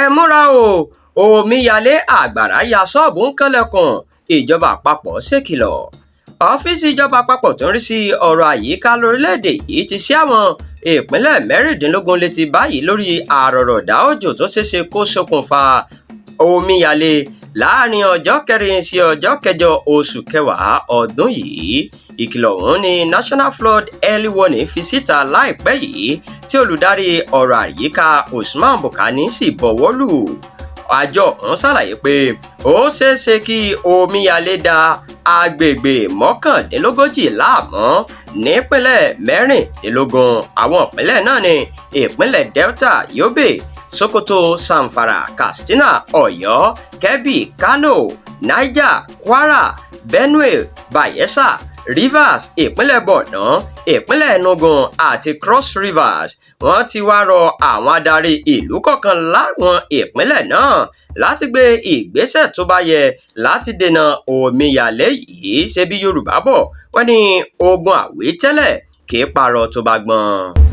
Ẹ múra o, omíyalé àgbàrá ya ṣọ́ọ̀bù ń kànlẹ̀kùn, ìjọba àpapọ̀ ṣèkìlọ̀. Ọ́fíìsì ìjọba àpapọ̀ tó ń rí sí ọ̀rọ̀ àyíká lórílẹ̀‐èdè yìí ti sí àwọn ìpínlẹ̀ 16 létí báyìí lórí àrọ̀rọ̀dá òjò tó ṣeéṣe kó ṣokùnfà omíyalé láàrin ọjọ́ 4 sí ọjọ́ 8 oṣù kẹwàá ọdún yìí. Ìkìlọ̀ ọ̀hún ni National Flood Early Warning fi síta láìpẹ́ yìí, tí olùdarí ọ̀rọ̀ àyíká Usman Bukani sì bọ̀wọ́ lù. Àjọ ọ̀hún ṣàlàyé pé ó ṣeéṣe kí omíyalé da agbègbè 39 láàmú nípínlẹ̀ 16. Àwọn ìpínlẹ̀ náà ní ìpínlẹ̀ Delta, Yobe, Sokoto, Zamfara, Katsina, Ọ̀yọ́, Kebbi, Kano, Niger, Kwara, Benue, Bayelsa, Rivers, ìpínlẹ̀ Borno, ìpínlẹ̀ Enugu àti Cross Rivers. Wọ́n ti wá rọ àwọn adarí ìlú kọ̀ọ̀kan láwọn ìpínlẹ̀ náà láti gbé ìgbésẹ̀ tó bá yẹ láti dènà omíyalé yìí. Ṣe bí Yorùbá bọ̀, wọ́n ní ogun àwítẹ́lẹ̀ kì í parọ́ tó bá gbọ́n.